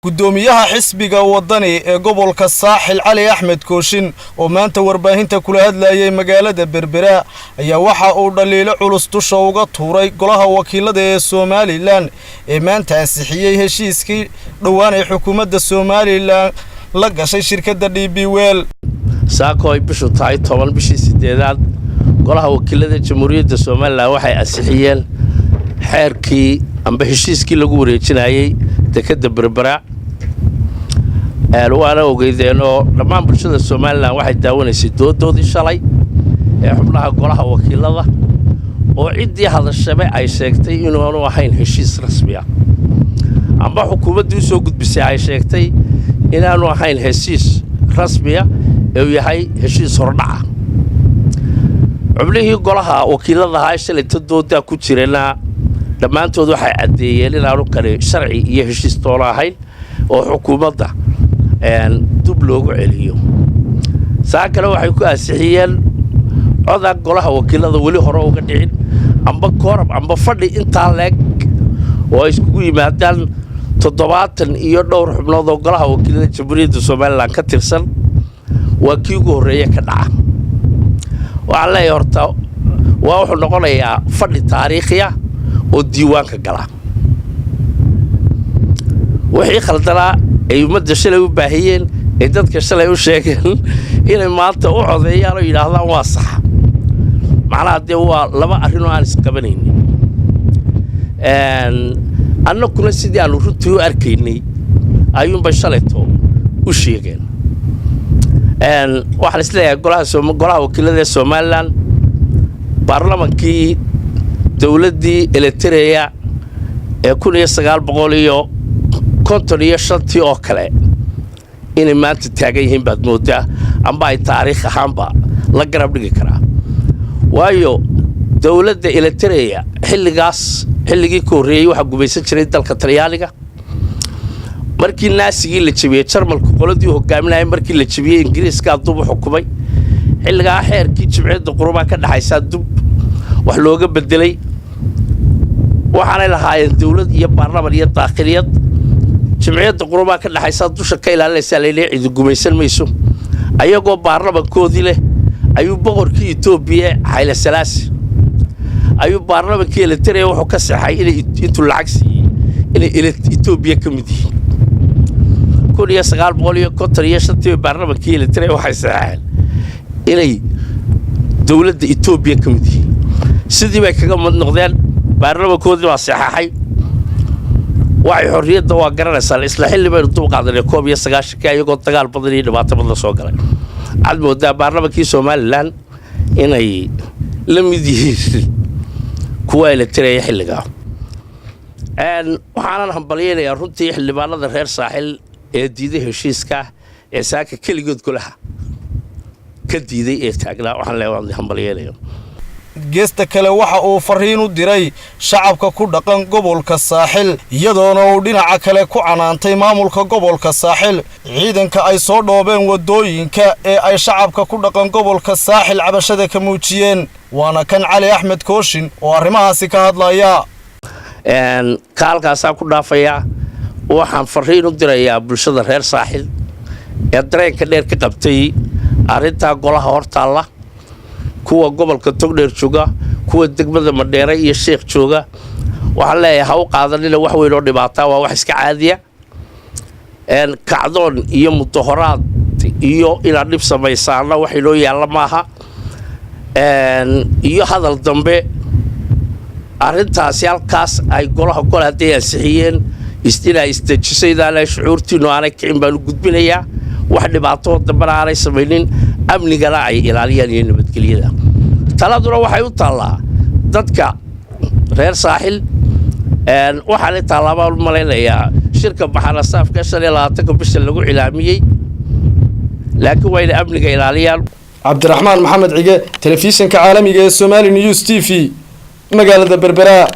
Gudoomiyaha xisbiga Wadani ee gobolka Saaxil, Cali Axmed Kooshin, oo maanta warbaahinta kula hadlayay magaalada Berbera, ayaa waxa uu dhaliilo culus dusha uga tuuray golaha wakiilada ee Somaliland ee maanta ansixiyey heshiiskii dhowaan ay xukuumadda Somaliland la gashay shirkadda DP World. Saako ay bishu tahay 10 bishii sideedaad, golaha wakiilada Jamhuuriyadda Somaliland waxay ansixiyeen xeerkii amba heshiiskii lagu wareejinayey dekedda Berbera. Waana ogeydeen oo dhammaan bulshada Somaliland waxay daawanaysay doodoodii shalay ee xubnaha golaha wakiilada, oo ciddii hadashabe ay sheegtay inuanu ahayn heshiis rasmi ah, amba xukuumaddii u soo gudbisay ay sheegtay inaanu ahayn heshiis rasmiya ee uu yahay heshiis hordhaca. Xubnihii golaha wakiilada ahaa shalayta doodaa ku jirana dhammaantood waxay caddeeyeen inaanu kani sharci iyo heshiis toona ahayn oo xukuumadda dub loogu celiyo. Saa kale waxay ku ansixiyeen coda golaha wakiilada weli hore uga dhicin, amba quorum amba fadhi intaa leeg oo ay iskugu yimaadaan 70 iyo dhowr xubnood oo golaha wakiilada Jamhuuriyadda Somaliland ka tirsan, waa kii ugu horreeye ka dhaca. Waxaan leeyahay, horta waa wuxuu noqonayaa fadhi taariikhi ah oo diiwaanka gala. Wixii khaldanaa ay ummadda shalay u baahiyeen, ay dadka shalay u sheegeen, inay maanta u codeeyaan oo yidhaahdaan waa sax, macnaha dee waa laba arrin oo aan isqabanaynin. Annaguna sidii aanu runtii u arkaynay ayuunbay shalayto u sheegeen. Waxaan isleeyahay, golaha wakiilada ee Somaliland, baarlamankii dowladdii Elitereya ee 1955-tii oo kale inay maanta taagan yihiin baad mooddaa, amba ay taariikh ahaanba la garab dhigi karaa, waayo dowladda Elitereya xilligaas, xilligii ka horreeyey, waxaa gumaysan jiray dalka Talyaaniga. Markii Naasigii la jebiyey, Jarmalku qoladii hogaaminaya markii la jebiyey, Ingiriiskaa dub u xukumay. Xilligaa xeerkii Jimciyadda Qurumaha ka dhexaysaa dub wax looga bedelay. Waxaanay lahaayeen dowlad iyo baarlaman iyo daakhiliyad. Jimciyadda Qurumaha ka dhexaysaa dusha ka ilaalinaysaa, layleeya cidi gumaysan mayso. Ayagoo baarlamankoodii leh ayuu boqorkii Etoobiya Xayle Salaasi ayuu baarlamankii Elitereya wuxuu ka seexay inay intuu lacag siiyey inay Etoobiya ka mid yihiin. 1955-tii baarlamankii Elitereya waxay seexeen inay dowladda Etoobiya ka mid yihiin. Sidii bay kaga mid noqdeen, baarlamankoodii baa seexaxay. Waxay xorriyadda waa garanaysaa, isla xilli baynu dub qaadanay, 91-kii, ayagoo dagaal badan iyo dhibaato badan soo galay. Waxaad moodaa baarlamankii Somaliland inay la mid yihiin kuwa Elitereya xilligaa. Waxaanan hambalyaynayaa runtii xildhibaanada reer Saaxil ee diiday heshiiska, ee saaka keligood golaha ka diiday ee taagnaa. Waxaan leeyahay, waan hambalyaynaya. Geesta kale, waxa uu fariin u diray shacabka ku dhaqan gobolka Saaxil, iyadoona uu dhinaca kale ku canaantay maamulka gobolka Saaxil ciidanka ay soo dhoobeen waddooyinka ee ay shacabka ku dhaqan gobolka Saaxil cabashada ka muujiyeen. Waana kan Cali Axmed Kooshin oo arrimahaasi ka hadlaya. Ka halkaasaan ku dhaafayaa. Waxaan fariin u dirayaa bulshada reer Saaxil ee dareenka dheer ka qabtay arrintaa golaha hortaalla, kuwa gobolka Togdheer jooga, kuwa degmada Madheere iyo Sheekh jooga. Waxaan leeyahay, ha u qaadanina wax weyn oo dhibaataa, waa wax iska caadiya. Kacdoon iyo mudahoraad iyo inaad dhib samaysaana wax inoo yaalla maaha, iyo hadal dambe. Arrintaasi halkaas ay golaha gole hadday ansixiyeen, inaa isdejisaydaana shucuurtiinnu aanay kicin baan u gudbinayaa. Wax dhibaatoo dambena aanay samaynin, amnigana ay ilaaliyaan iyo nabadgelyada. Taladuna waxay u taallaa dadka reer Saaxil. Waxaanay taallaa baan u malaynayaa shirka baxanasaafka 25-ka bisha lagu cilaamiyey, laakiin waa inay amniga ilaaliyaan. Cabdiraxmaan Maxamed Cige, telefishinka caalamiga ee Somali News TV, magaalada Berbera.